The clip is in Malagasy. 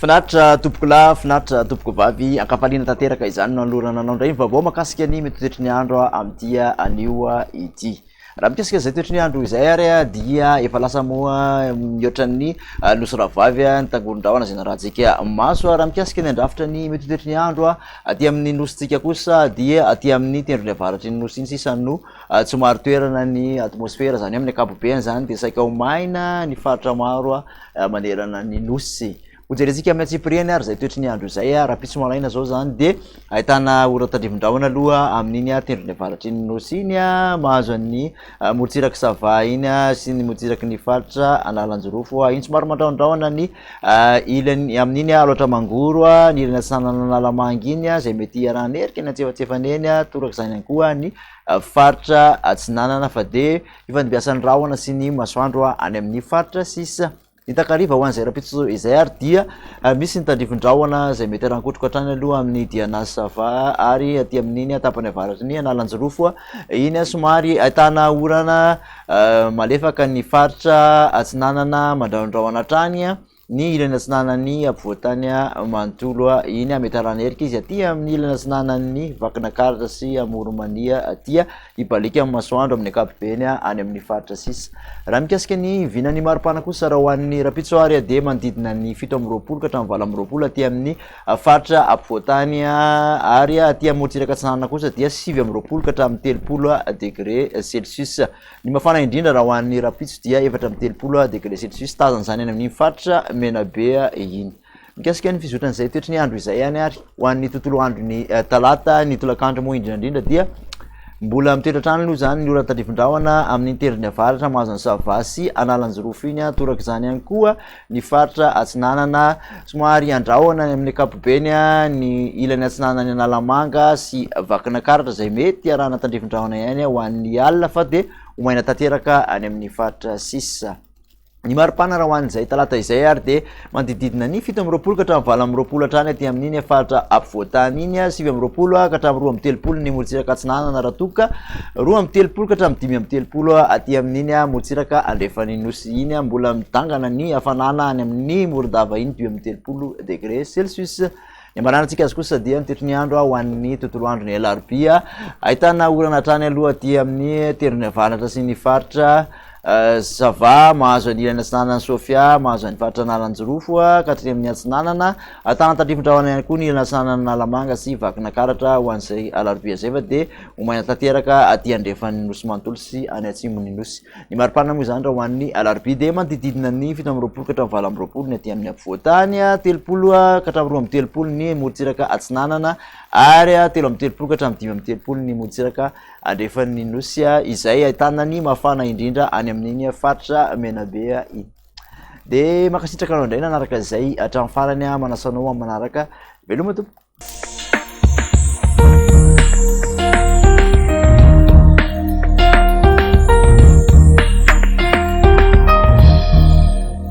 Finaritra tompokolahy, finaritra tompokovavy, ankafaliana tanteraka izany no anolorana anao indray ny vaovao mahakasika ny mety ho toetry ny andro amin'ity anio ity. Raha mikasika izay toetry ny andro izay ary dia efa lasa moa mihoatra ny Nosy Rahavavy ny tangoron-drahona izay narahantsika maso. Raha mikasika ny handrafitra ny mety ho toetry ny andro aty amin'ny Nosintsika kosa dia aty amin'ny tendrony avaratry ny Nosy iny sisa no tsy marin-toerana ny atmosfera, izany hoe amin'ny ankapobeny izany dia saika ho maina ny faritra maro manerana ny Nosy. Hojerentsika amin'ny antsipiriany ary izay toetry ny andro izay. Rahampitso maraina izao izany dia ahitana ora tandrifin-drahona aloha amin'iny tendrony avaratry ny Nosy iny, mahazo an'ny morontsirak'i Sava iny sy ny morontsiraky ny faritra Analanjirofo iny. Somary mandrahondrahona ny ilany amin'iny Alaotra Mangoro, ny ilany atsinanan'Analamanga iny izay mety hiarahan'erika eny antsefatsefany eny, torak'izany ihany koa ny faritra atsinanana fa dia ifandimbiasan'ny rahona sy ny masoandro any amin'ny faritra sisa. Ny takariva ho an'izay rahampitso izay ary dia misy ny tandrifin-drahona izay mety harankotroka hatrany aloha amin'ny Diana Sava ary aty amin'iny tapany avaratry ny Analanjirofo iny somary ahitana orana malefaka ny faritra atsinanana mandrahondrahona hatrany. Ny ilany atsinanan'ny afovoantany manontolo iny Ametarana-Erika izy aty amin'ny ilany atsinanan'ny Vakinakaratra sy Amoron'i-Mania aty hibaliaka amin'ny masoandro amin'ny ankapobeny any amin'ny faritra sisa. Raha mikasika ny vinan'ny maripana kosa raha ho an'ny rahampitso ary dia manodidina ny 27 ka hatramin'ny 28 aty amin'ny faritra afovoantany ary aty amorontsiraka atsinanana kosa dia 29 ka hatramin'ny 30 degré celsius. Ny mafana indrindra raha ho an'ny rahampitso dia 34 degré celsius, tazana izany any amin'iny faritra Menabe iny. Mikasika ny fizotran'izay toetry ny andro izay ihany ary ho an'ny tontolo andron'ny talata, ny tolakandro moa indrindra indrindra dia mbola mitoetra hatrany aloha izany ny orana tandrifin-drahona amin'iny tendrony avaratra mahazo an'i Sava sy Analanjirofo iny, torak'izany ihany koa ny faritra atsinanana somary andrahona any amin'ny ankapobeny ny ilany atsinanan'ny Analamanga sy Vakinakaratra izay mety arahana tandrifin-drahona ihany ho an'ny alina fa dia ho maina tanteraka any amin'ny faritra sisa. Ny maripana raha ho an'izay talata izay ary dia manodididina ny 27 ka hatramin'ny 28 hatrany aty amin'iny faritra afovoantany iny, 29 ka hatramin'ny 32 ny morontsiraka atsinanana raha toa ka 32 ka hatramin'ny 35 aty amin'iny morontsiraka andrefan'ny nosy iny. Mbola midangana ny hafanana any amin'ny Morondava iny, 35 degré celsius. Ny ambaranantsika azy kosa dia ny toetry ny andro ho an'ny tontolo andron'ny alarobia. Ahitana orana hatrany aloha aty amin'ny tendrony avaratra sy ny faritra Sava, mahazo an'ilany atsinanan'i Sofia, mahazo an'ny faritra Analanjirofo ka hatreny amin'ny atsinanana. Ahitana tandrifin-drahona ihany koa ny ilany atsinanan'Analamanga sy Vakinakaratra ho an'izay alarobia izay fa dia ho maina tanteraka aty andrefan'ny Nosy manontolo sy any atsimon'ny Nosy. Ny maripana moa izany raha ho an'ny alarobia dia manodididina ny 27 ka hatramin'ny 28 ny aty amin'ny afovoantany, 30 ka hatramin'ny 32 ny morontsiraka atsinanana ary 33 ka hatramin'ny 35 ny morontsiraka andrefan'ny Nosy izay ahitana ny mafana indrindra any amin'iny faritra Menabe iny. Dia mankasitraka anao indray nanaraka izay hatramin'ny farany, manasa anao amin'ny manaraka. Veloma tompoko.